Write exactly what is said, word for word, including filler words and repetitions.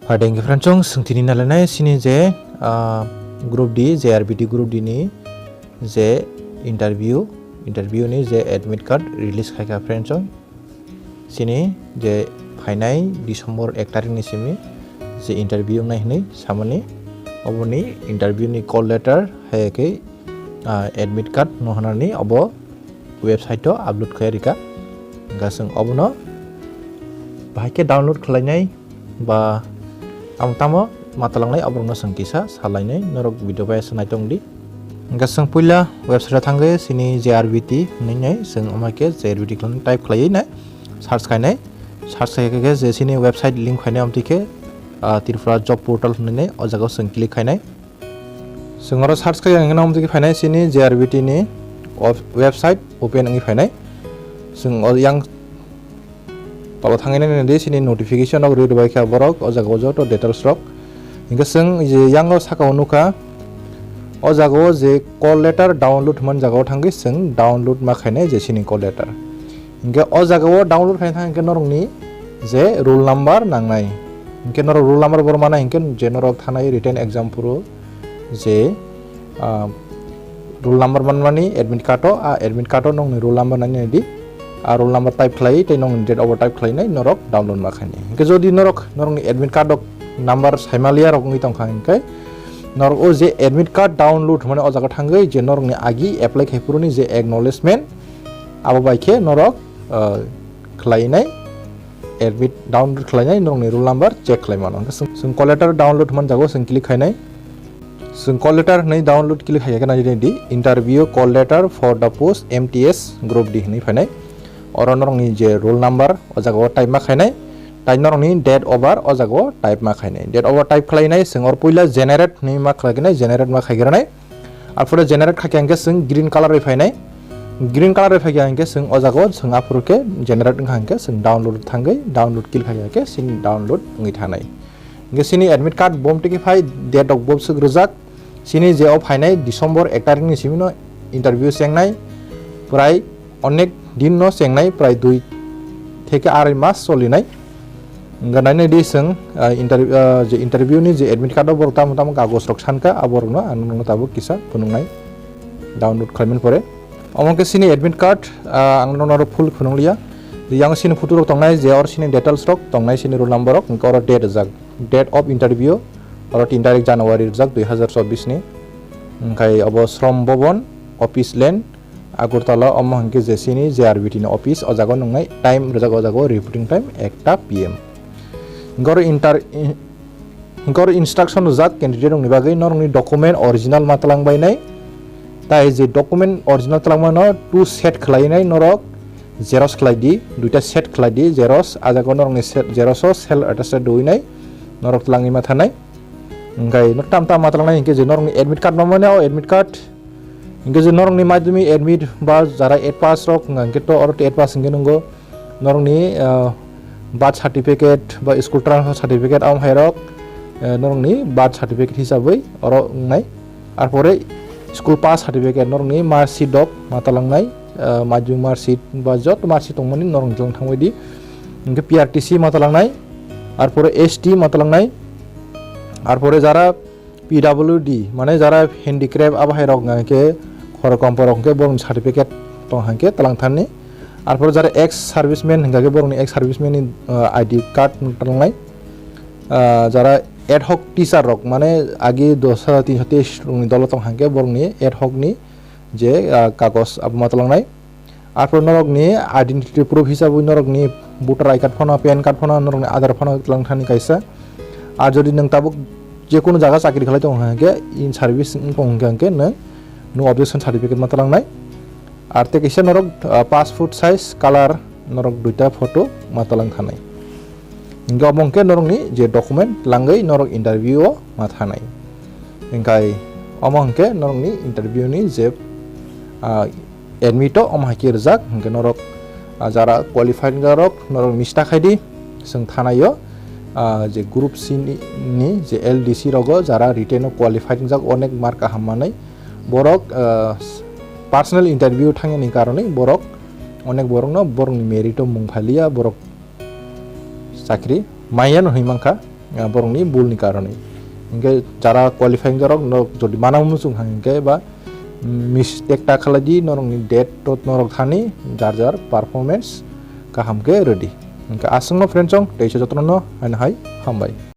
Phaideng khe friendsong, swng tini nalainai sini je, ah, group D, J R B T group D ni je interview, interview ni je admit card release khaikha friendsong. Sini je phainai December ek tarik ni simi je interview wngnai hwnwi samani, oboni interview ni call letter hai khe, ah, admit card no hwnani obo website o upload khai rika. Hwnkhe chwng obono bahai khe download khlainai ba tamo tamo ma twlangnai, oborokno chwng kisa salainai, norok video bai se naitong di. Hwnkhe chwng puila website o thangwi sini J R B T hwnwi nai chwng omo khe J R B T khlai type khlaiwi nai search khainai. Search khai khe je sini website link khainai, amtwi khe, ah, Tripura job portal hwnwi nai o jaga o chwng click khainai. Chwng oro search khai ang nang twi phainai sini J R B T ni of-, website open wngwi phainai. Chwng o yang tolo thangwi nai di sini notification rok rwi rwbai kha borok o jaga o joto details rok. Hwnkhe chwng je yang o saka o nukha o jaga o je call letter download hwnmani jaga o thangwi chwng download ma khainai je sini call letter. Hwnkhe o jaga o download khaina thang hwnkhe norokni je roll number nangnai. Hwnkhe norok roll number bo rwmana hwnkhe je norok thanai written exam phuru je, ah, roll number manmani admit card o, a admit card o nokni roll number nani di. A roll number type khlai tei nokni date of birth type khlainai norok download ma khainai. Hwnkhe jodi norok norokni admit card o number saimaliya rok wngwi tongkha hwnkhe norok o je admit card download hwnmani o jaga thangwi je norokni agi apply khai phuruni je acknowledgement abo bai khe norok, ah, khlainai, admit download khlainai, norokni roll number check khlai mano. Hwnkhe chwng, chwng call letter download hwnmani jaga o chwng click khainai. Chwng call letter hwnwi download click khai khe nai di interview call letter for the post M T S group D hwnwi phainai. Oro norokni je roll number o jaga o type ma khainai, tai norokni date of birth o jaga o type ma khainai. Date of birth type khlainai, chwng oro puila generate hwnwi ma khlai khe nai, generate ma khai khe nai. Aphuru generate kha khe hwnkhe chwng green color bai phainai. Green color bai phai khe hwnkhe chwng o jaga o chwng aphuru khe generate wngkha hwnkhe chwng download thangwi download click khai khe chini download wngwi thanai. Hwnkhe chini admit card bom tiki phai date rok bom swk rwjak. Chini je o phainai December ek tarik ni simi no interview chengnai. Prai onek din no chengnai, prai dui theke arai mas solinai. Hwnkhe nainai di chwng, ah, interv-, ah, je interview ni je admit card o borok tamo tamo kagoj rok sankha, aborok no ang nokno tabuk kisa phunuknai download khlaimani pore. Omo khe chini admit card, ah, ang nokno oro full phunukliya. Yang chini photo rok tongnai, je oro chini details rok tongnai, chini roll number rok, hwnkhe oro date rijak, date of interview, oro tin tarik January rijak dui hazar chobbish ni. Hwnkhe obo Shram Bhavan, Office Lane, Agartala, omo hwnkhe je chini J R B T ni office, o jaga o nungnai time rijak, o jaga o reporting time ekta P M. Hwnkhe oro inter-, hwnkhe oro instruction rijak candidate rokni bagwi, norokni document original ma twlang bainai, tai je document original twlangmano two set khlainai norok xerox khlai di, duita set khlai di xerox, a jaga o norokni set, xerox o self attested rwinai norok twlangwi ma thanai. Hwnkhe norok tam tam ma twlangnai hwnkhe je norokni admit card ma manya o admit card, hwnkhe je norokni madhyamik admit ba jara eight pass rok wngkha hwnkhe to oro eight pass hwnkhe nwngo. Norokni, ah, birth certificate ba school transfer certificate abo hai rok, eh, norokni birth certificate hisabwi oro wngnai. Arpore school pass certificate norokni mark sheet rok ma twlangnai, ah, madhyamik mark sheet ba joto mark sheet tongmani norokni twlang thangbai di. Hwnkhe P R T C ma twlangnai, arpore S T ma twlangnai, arpore jara P W D, mane jara handicraft abo hai rok hwnkha khe khoro kompo rok hwnkhe borokni certificate tong hwnkha khe twlang thani. Arpore jara ex serviceman hwnkha khe borokni ex serviceman ni, ah, I D card twlangnai. Ah, jara ad hoc teacher rok mane agi dos hajar tinso teis rokni dolo tong hwnkha khe borokni ad hoc ni je, ah, kagoj abo ma twlangnai. Arpore norokni identity proof hisabwi norokni voter I card phano, pan card phano, norokni Aadhaar phano twlang thani kaisa. Ar jodi nwng tabuk jekunu jaga chakri khlai tongo hwnkhe, in service wng tong hwnkhe, hwnkhe nwng no objection certificate ma twlangnai. Ar tei kaisa norok, ah, passport size colour norok duita photo ma twlang thanai. Hwnkhe omo hwnkhe norokni je document twlangwi norok interview o ma thanai. Hwnkhe omo hwnkhe norokni interview ni je, ah, admit o omo hai khe rijak, hwnkhe norok, ah, jara qualified wngjakrok norok mista khai di, chwng thanai o, ah, je group C ni, ni je L D C rogo jara written o qualified wngjak onek mark kaham manwi, borok, ah, personal interview thangyani karonwi borok onek borokno borokni merit o mung phaliya, borok chakri maya no hinwi mankha. ah, borokni bul ni karone. Hinkhe jara qualifying jorok no jodi mana muchung hai hinkhe ba, mm, mistake ta khalai di norokni date to norok thani jar jar performance kaham khe ready. Hinkhe aswkno friend song teisa jotono no haino hai hambai.